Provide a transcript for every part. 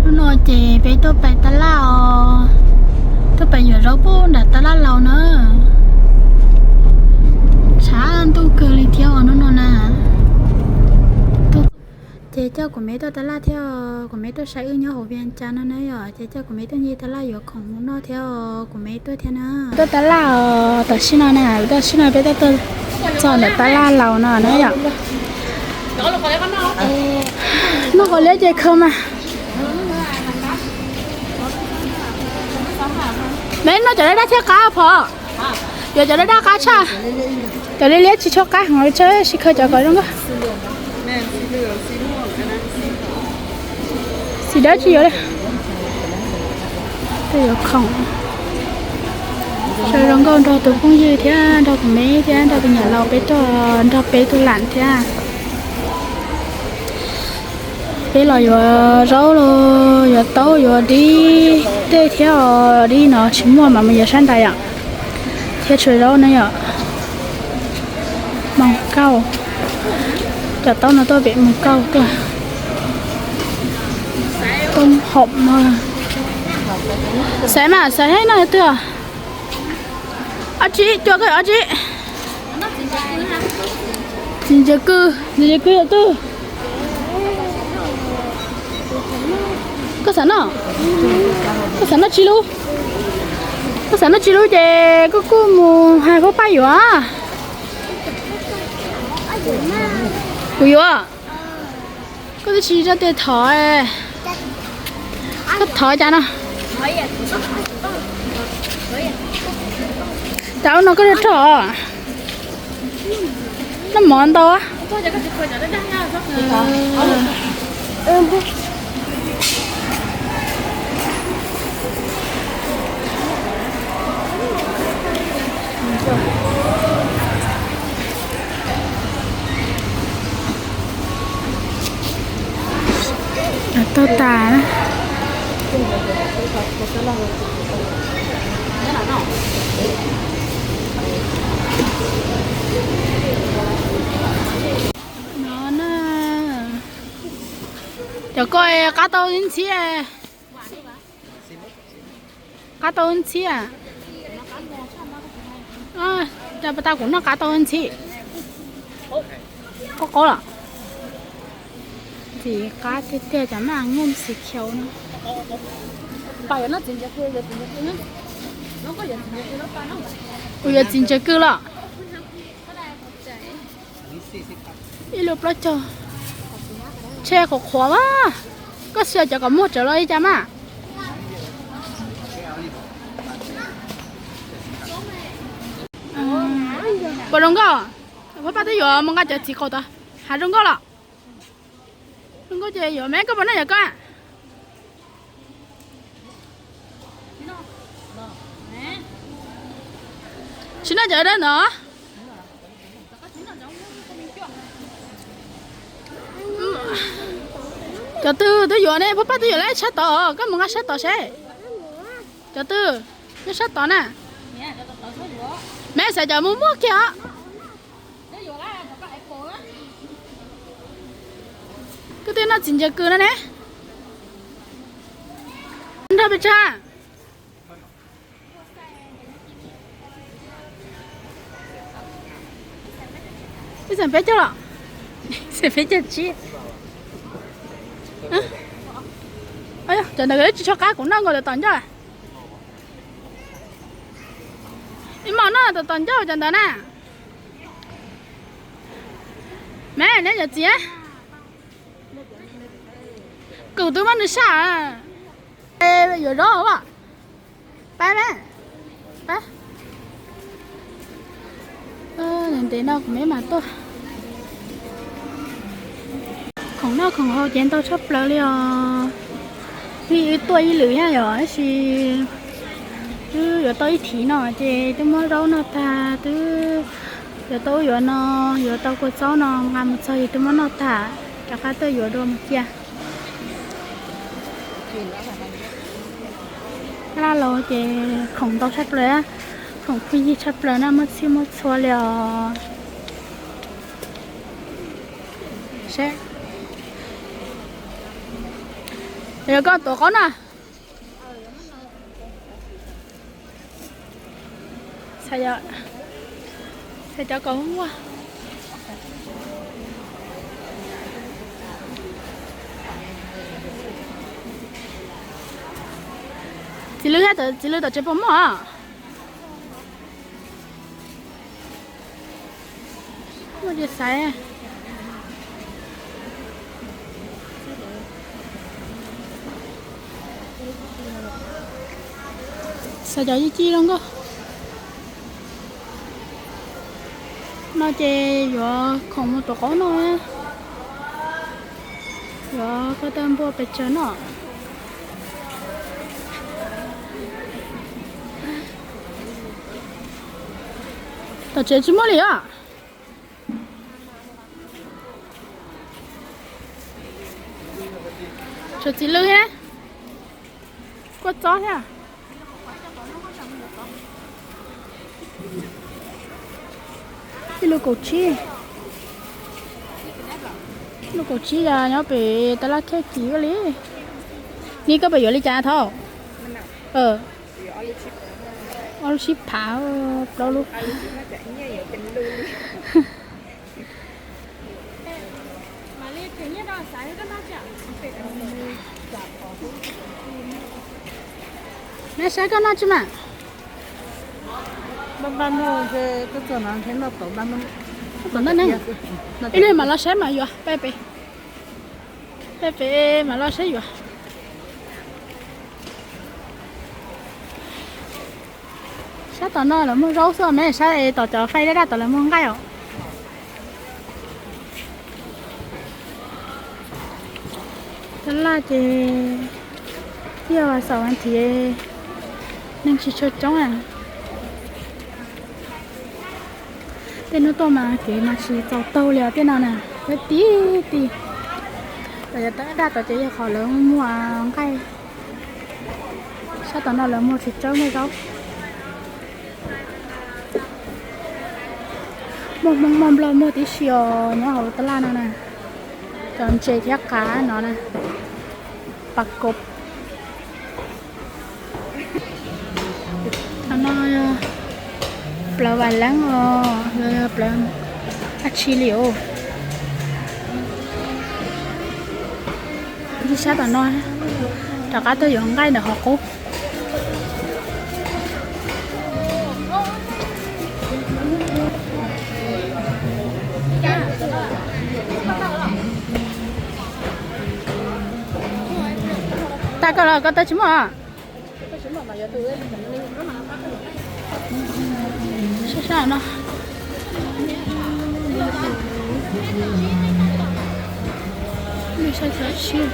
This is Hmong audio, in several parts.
Hnub no ces peb tuaj pais taj laj os, tuaj pais yuav zaub pub nram taj laj laus na. Tshav ntuj kawg li thiab os hnub no na. Ces coj kuv me tuaj taj laj thiab os, kuv me tuaj saib wb nyob hauv Vias Cas no na yom, ces coj kuv me tuaj nce taj laj yuav khoom mus noj thiab os, kuv me tuaj thiab na. Tuaj taj laj os, tam sim no na, tam sim no peb tuaj txog ntawm taj laj laus no na yom. Noj qos liab ces khaws mas. Neb noj cov daj daj thiaj qab phom, yuav cov daj daj qab tshaj, cov liab liab tsis tshua qab heev, tshaj sis khaws cov kom zoo nkauj. Xim dawb tsis yuav li. Tuaj yuav khoom, zoo nkauj nrog tus phooj ywg thiab nrog kuv me thiab nrog tus niam laus peb tuaj nrog peb tus lam thiab. Peb los yuav zaub los yuav taub yuav dib tej thiab os, dib no tsis muaj mas mus yuav sab ntais yom, thiab tshuav zaub na yom. Moo kauj, cov taub no tuaj pem moo kauj tuaj. Toob haum no, xaiv mas xaiv thiab noj twg? Ob tsi, cua koj ob tsi. Txiv ntsaws kwj, txiv ntsaws kwj yog twg? Koj xav noj? Koj xav noj tsi lub? Koj xav noj tsi lub ces koj kuj mus hais Paj Paj yuav. Kuv yuav. Koj twb tsis rau tias thov, koj thov cas no? Cas ub no koj rau rau, noj mov ntau. Tau tas na. No na, cov ko qab tau ib ntxhib. Qab tau ib ntxhib. Cas pas tas kuv noj qab tau ib ntxhib. Qaub qaub los. Ntxim qab tiag tiag cov maj nyob xim khiau no. Kuv yuav txiv ntsaws kwj los. Ib lub plaub caug. Tshe qhuav qhuav mas. Koj xyaw cov kom muag rawv los li cas mas. Puas zoo nkauj? Paj Paj twb yuav mus nqa cov txiv qaum tod. Hav zoo nkauj los? Zoo nkauj ces yuav me, koj puas noj yam koj? Tsis noj cov dawb ntawd. Cov twg twb yuav ne, Paj Paj twb yuav lawm sab tod, koj mus nqa sab tod seb. Cov twg nyob sab tod na? Me xaiv cov muag muag kiag os. Koj twb noj txiv ntsaws kwj no ne. Nrog pes tsawg? Ib xeem peb caug los? Ib xeem peb caug tsib. Cov ntawd tsis tshua qab, kuv noj nkaus tom tom ncauj. Ib mos noj tom tom ncauj cov ntawd na. Me, neb yawm txiv, kuv twb muab nws saj. Yuav zaub as. Pab, pab. Ntev no kuv me mas tuaj. Khoom noj khoom haus ces ntau tshaj plaws li os. Vim wb tuaj ib lwm thiab yom, tab sis twb yuav tau ib thiv no ces twb muab zaub noj tag, twb yuav tau ub yuav no, yuav tau kua txob no nqa mus txog ces twb muab noj tag, rov qab tuaj yuav dua mus cia. Laj laus ces khoom ntau tshaj plaws, khoom phooj ywg tshaj plaws na, muaj txhij muaj txhua li os. Seb, Yog koj tuav qaub na. Txhais cov kom muaj. Txiv Lwm, txiv Lwm tom tsev puas muaj? Muaj ces xaiv. Xaiv cov ci ci zoo nkauj. No ces yuav khoom mus tuav qaub noj. Yuav koj tawg npua pes tsawg noj. Tom tsev tsis muaj li os. Tshuav txiv Lwm thiab. Kua txob thiab. Ib lub kaum tsib. Lub kaum tsib yog nyob pem tab laj khej kis li. Ni koj pem yuav li cas thaum? Ob lub sib phav, plaub lub. Neb saib koj noj tsis mas. Tom ntej ne, ib pliag mam los saib mas yuav peb pem, peb pem mam los saib yuav. Sab tom no lawv muag zaub xwb, meb saib tom cov faij daj daj tom lawv muag nqaij os. Tab laj ces yog xaum vas thiv neeg tsis tshua coob na. Tej hnub tuaj mas kev mas tsis txaus taug li os, tej no na, lawv ti ti. Tom yog daj daj tom ces yog qhov lawv muag nqaij. Sab tom no lawv muag tsis tsawb muag zaub. Muaj Hmoob muaj Nplog muaj tib si os, nyob hauv tab laj no na. Cov ntses thiab qav no na. Pas kov. Qhov no yog plawv vas leeb os, los yog plawv dab tsi li os. Ib sab tom no, rov qab tuaj yuav nqaij ntawm qhov qub. Tag koj los koj tawb tsis muaj. Sab sab no. Lub sab cov tshiab.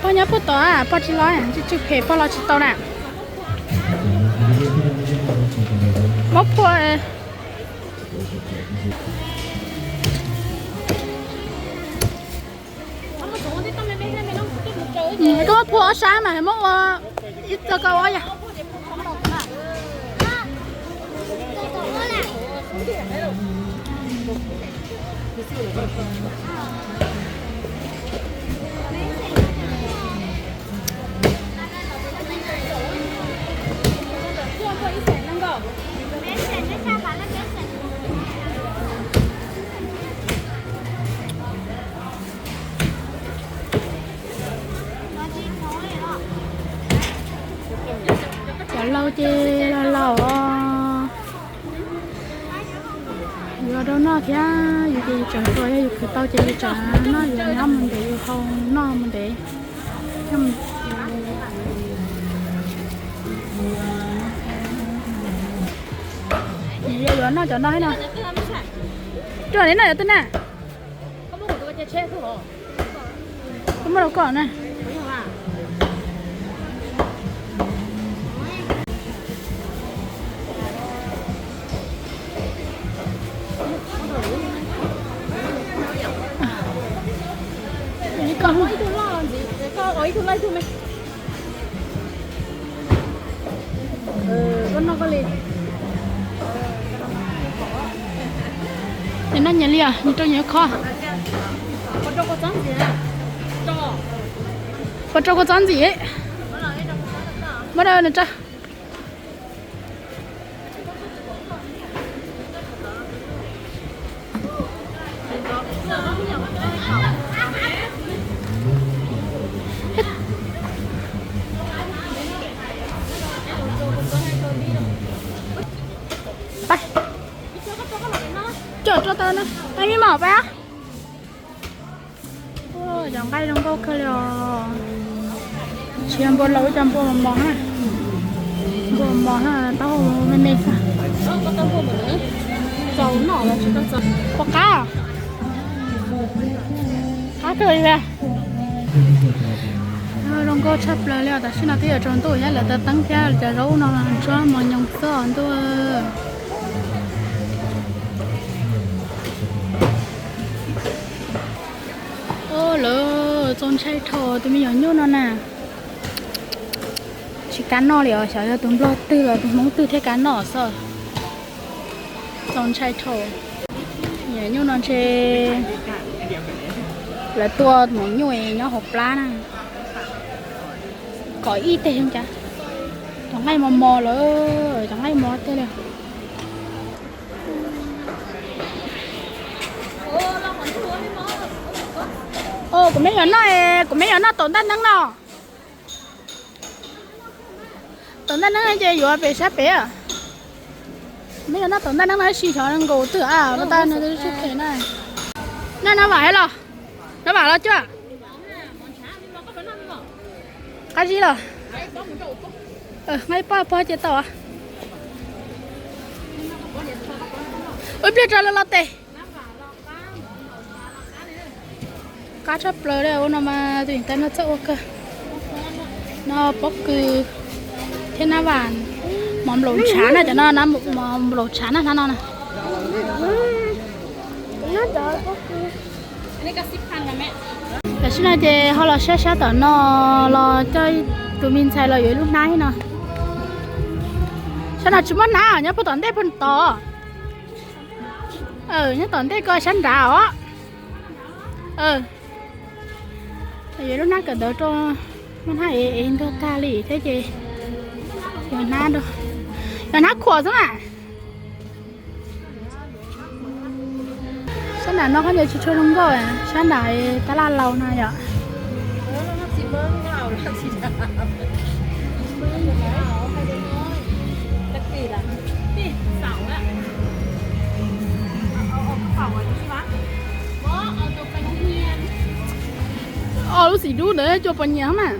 Pog nyob puag tod, pog tsis los, tsis tsw phem, pog los tsis tau na. Mob phuaj. Koj muab phuaj ob sab mas muab ua ib txoj koj ua yom. Cov laus ces laus laus os. Yuav rau noj thiab, yus ces yus tseem hluas, yog yus khwv tau ces yus tseem noj, yus nyob mus ntev yus haus noj mus ntev. Yus yuav noj cov no thiab no. Rau li no yog twg na? Koj muab rau koj na. Koj ib tug loj ntxiv, koj ib tug loj ib tug me. Koj noj koj li. Nws noj nyias li os, nws rau nyias khob. Puas rau kua txob ntxim? Muab rau nws tso. Coj rau tau na, me me mom pab. Cov nqaij zoo nkauj kawg li os. Tsis yog npua laus, cov npua mos mos na. Npua mos mos na, taub hau me me xwb. Puas qab? Qab kawg li. Zoo nkauj tshaj plaws li os. Tam sim no twb yuav tsaus ntuj thiab, lawv taws teeb thiab cov zaub no ntsuab mos nyoos xwb os ntuj. Lawv txaus ntshai dhau tus me nyuam nyuj no na. Tsis kam noj li os, xyov yog tus nplog twg los tus hmoob twg thiaj kam noj xwb. Txaus ntshai dhau. Nyuam nyuj no ntshe lawv tua maum nyuj nyob hauv plab na. Kom ib teg zoo cas. Cov nqaij mos mos lawm, cov nqaij mos tiag li. Kuv me nyuam noj, kuv me nyuam noj taum ntaj neeb no. Taum ntaj neeb ces yuav pem sab pem. Kuv me nyuam noj taum ntaj neeb no ib si xyov nkaus twg a, pas tas nws twb tsis phem na. Noj nab vam los, nab vam los cuaj. Qab zib los. Nqa ib pob pog ces tau. Ib pliag rau lawv los tes. Qab tshaj plaws li ua no mas tus ntawd no txawj ua kawg. No pob kws thiab nab vam, mov nplaum tshav na, cov no mov nplaum tshav na, hnab no na. Tam sim no ces ho los saib sab tom no, los coj tus me ntxhais los yuav ib lub hnab no. Sab no tsis muaj hnab, nyob puag tom ntej puag tod. Nyob tom ntej ko sab nrad os. Yuav lub hnab kawm ntawv rau, muaj hnab es ntuag tag li thiab ces yuav hnab rau, yuav hnab khuam xwb mas. Sab nram no koj nco tsis tshua zoo nkauj, sab nram tab laj laus no yom. Ob lub xim dub ntawd cua pos nyiam mas.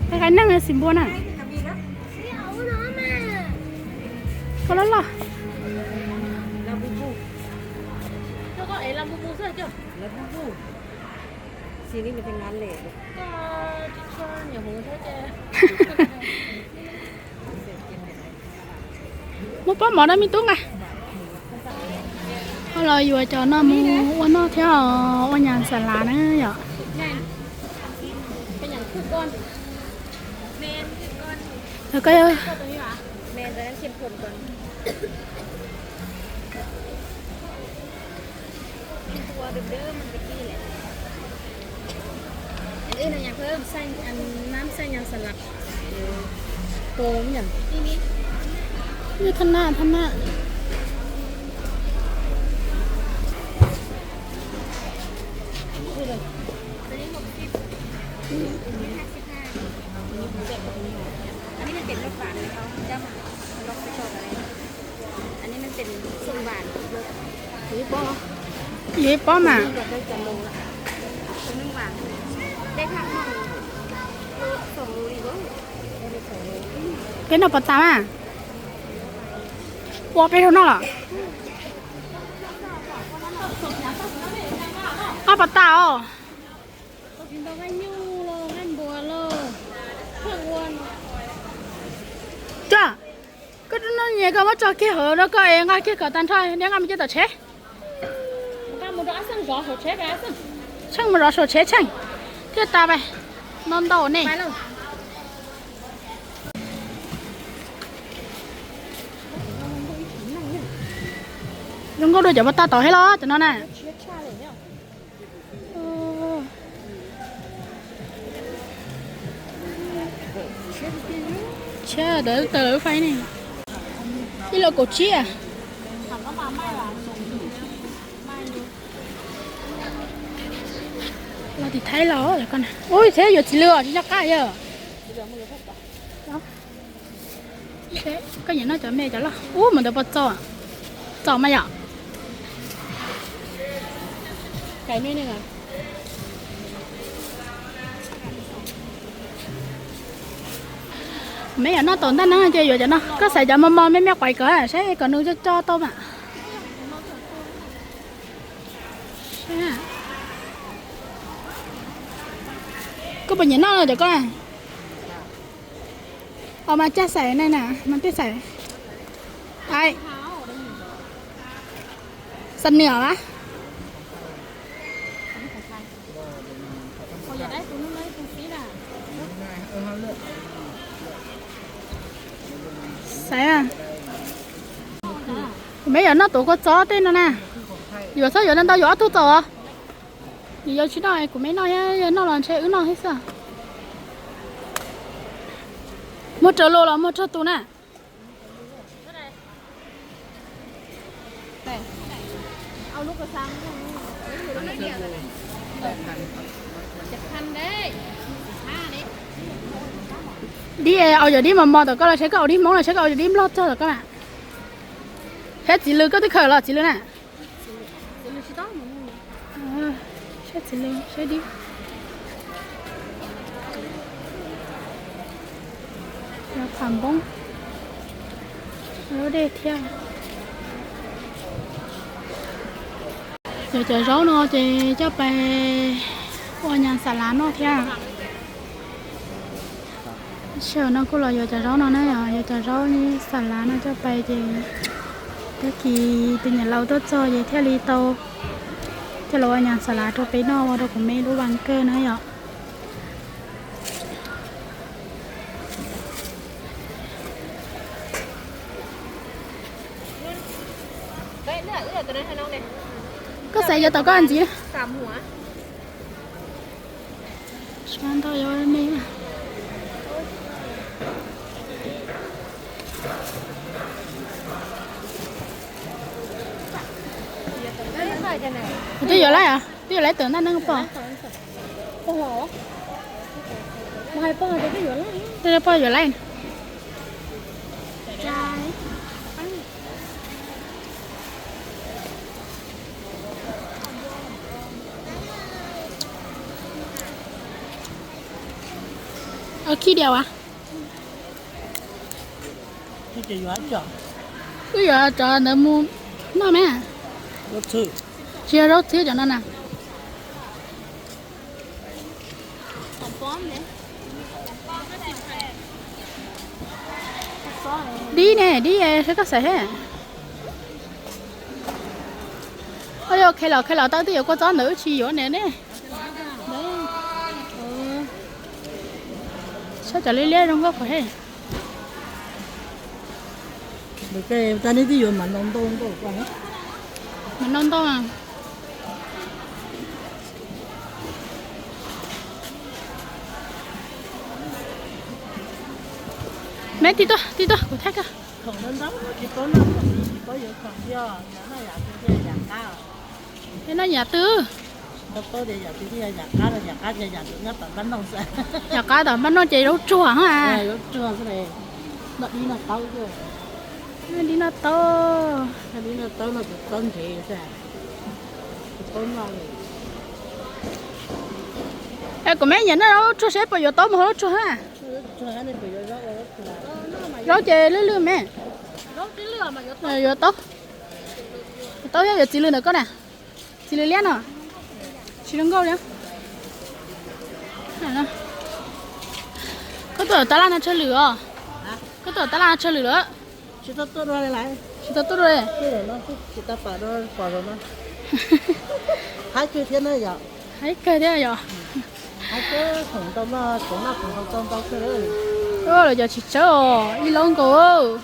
Qai qai neeg xim npua na. Koj loj loj. Muab pob mov rau me tub nqa. Ho los yuav cov no mus ua noj thiab, ua nyas xas lav na yom. Thaj na, thaj na. Yuav ib pob mas. Peb noj pov tas mas. Ua peb zaug noj los. Noj pov tas os. Coj, koj noj nyias koj muab tso kiag hauv rau koj es nqa kiag kom tag nrho, neb nqa mus cia tom tsheb. Tsheej mus zov saum tsheb tsheej. Thiaj tas pais, no ntau nej. Zoo nkauj dua cov pos tag tod thiab los cov no na. Tshia, tawm tawm lawv fais ne. Ib los kaum tsib. Los tim Thaib los. Ui, thiab yuav txiv lws os, tsis nco qab yog. Koj nyiam noj cov me cov loj ub mas ntawd pos txaus, txaus mas yom. Me yom, noj tau ntaj neeb ces yuav cov no, koj xaiv cov mos mos me me quaiv kom saib kom nws coj coj tau mas. Koj puas nyiam noj cov koj? Os mas caj xaiv na, mas peb xaiv. Ai, xav nws os. Xaiv, kuv me yuav noj tuav kua txob tej no na. Yuav txhob yuav ntau ntau, yuav ob tug txaus os. Nws yuav tsis noj, kuv me noj, yog noj los ntshe wb noj thiab xwb. Muag raws lus los muag raug tus na. Dib, au yog dib mos mos tom koj los saib koj, au dib Hmoob los saib koj, au yog dib Nplog txog tom koj na. Saib txiv lws, koj twb khaws los txiv lws na. Saib txiv lws, saib dib. Yog pham npoob lub dej thiab. Yog cov zaub no ces coj pais ua nyas xas lav noj thiab. Sij hawm no kuj los yuav cov zaub no na yom, yuav cov zaub xas lav no coj pais ces tag kis tus niam laus tuaj txog ces thiaj li tau coj los ua nyas xas lav rau peb noj, ua rau kuv me lub vas kawg na yom. Koj xaiv yuav tom koj ntxiv. Sab ntau yuav me. Twb yuav laib, twb yuav laib tawm ntaj neeb pom. Twb poj yuav laib. Orquídea as. Wb yuav cov ntawd mus noj me. Tsis yog zaub txhwb cov no na. Dib ne, dib, saib koj xaiv thiab. Oj, khe los khe los tau twb yuav kua txob ntawd wb tsis yuav ne ne. Saib cov liab liab zoo nkauj kawg he. Nws twb yuav mas ntau ntau. Mas ntau ntau. Me tib tuaj, tib tuaj kuv thaij koj. Noj yam twg? Yam qab tom npaj noj ces zaub tsuag. Noj dib noj taub. Noj dib noj taub. Es kuv me nyiam noj zaub tsuag seb puas yuav taub mus hauv zaub tsuag na. Zaub ces lwj lwj me. Yuav taub. Taub thiab yuav txiv lws ntawm koj na. Txiv lws liab no. Tsis zoo nkauj li. Koj tuaj tab laj no tsawg lwm os? Koj tuaj tab laj no tsawg lwm lawm? Tsis tau tuaj dua li. Haib kawg thiab yom. Lawv cov tsis tsawb os, ib laub nkaus.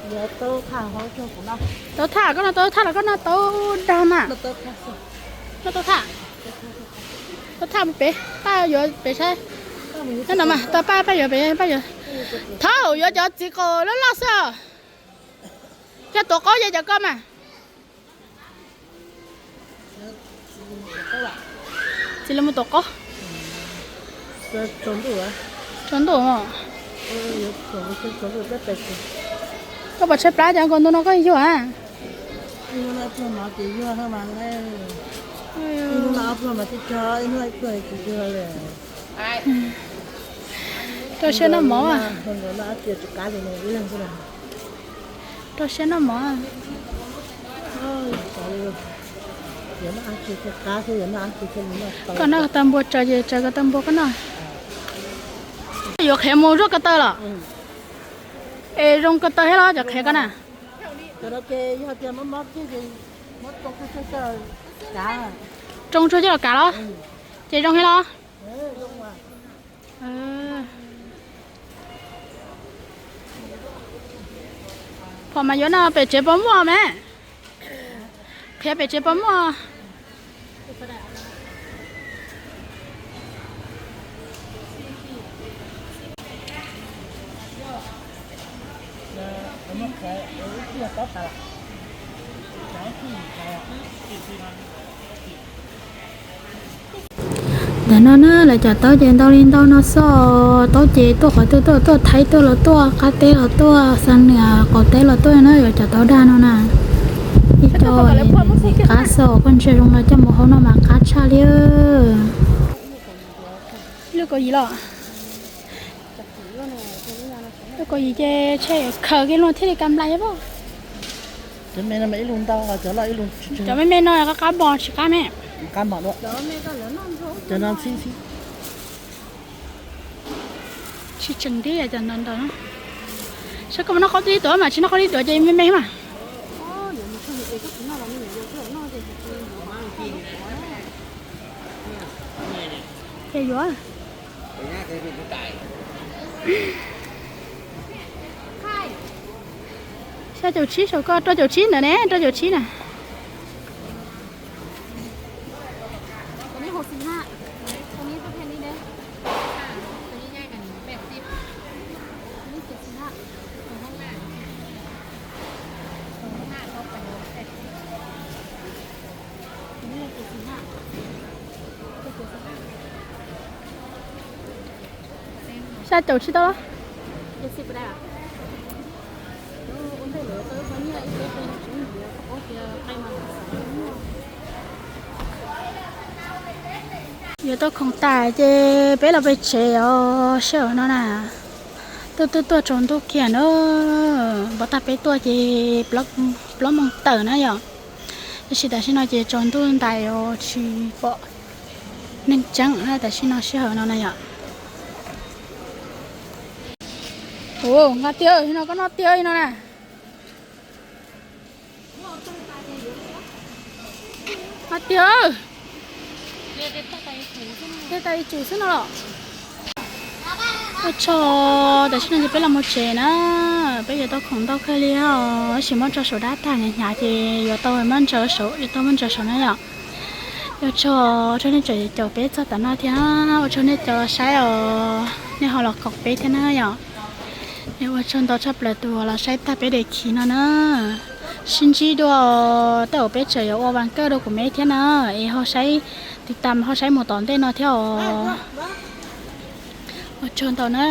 Taub thaj, koj noj taub thaj los koj noj taub dag mas? Noj taub thaj. Taub thaj pem, pab yuav pem saib. Nyob no mas, pab, pab yuav pem, pab yuav. Thaum yuav cov txiv qaub loj loj xwb os. Cov tuav qaub ces cov koj mas. Txiv los mus tuav qaub. Tsaus ntuj. Koj puas tshaib plab cas nkaus ntu no koj yuag a? Rau siab noj mov. Rau siab noj mov. Koj noj ko taw npua tsaws ces tsaws ko taw npua koj noj. Yuav qhiav mus zuaj ko taw los? Es zoo ko taw thiab los cov qhiav ko na? Tsoo tsuag coj los kav los? Ces zoo thiab los? Phom mas yuav noj pem tsev puas muaj me? Qhiav pem tsev puas muaj? Ntawm no na lawv cov taub ces ntau li ntau no xwb. Taub ces tuaj qhov twg tuaj, tuaj Thaib tuaj los tuaj, qab teb los tuaj, xa nws qaum teb los tuaj na, yuav cov taub dag no na. Ib co qab xwb, koj ntsia zoo no coj mus hau no mas qab tshaj li. Lub kaus yim los? Lub kaus yim ces tshe yuav khaws kiag luaj thiaj li ka nplai pob. Cov me me no qab qab mos tsis qab me? Tsis tseem tib cov ntawd ntawd. Saib koj mus noj qaub tib tuav mas tsis noj qaub tib tuav ces me me mas. Ces yuav xya caum tsib saum, koj rau caum tsib ntawd ne, rau caum tsib na. Xya caum tsib tau los? Yuav tau khoom tas ces peb los pem tsev os, sij hawm no na. Tuaj tuaj tuaj tsaus ntuj kiag na, npog tag peb tuaj ces plaub moos tawm na yom. Tab sis tam sim no ces tsaus ntuj ntais os, tsis pom neeg tseeb na tam sim no sij hawm no na yom. Ua, nqa tiag no, koj noj tiag no na. Nqa tiag. Tej tas ib tsum xwb no los. Ua tsaug, tam sim no ces peb los mus tsev na. Peb yuav tau khoom ntau kawg li os, tab sis muab tso saum dab tag hnyav hnyav ces yuav tau muab ntsaws saum, yuav tau muab ntsaws saum na yom. Ua tsaug, ua tsaug nej tseem caum peb txog tam no thiab, ua tsaug nej cov los saib os, nej ho los koom peb thiab na yom. Ua tsaug ntau tshaj plaws tus los saib tag peb daim khiv no na. Sib ntsib dua, tej zaum peb tseem yuav ua vas kawj dua kuv me thiab na, es ho saib tiv tas ho saib mus tom ntej no thiab os. Ua tsaug ntau na.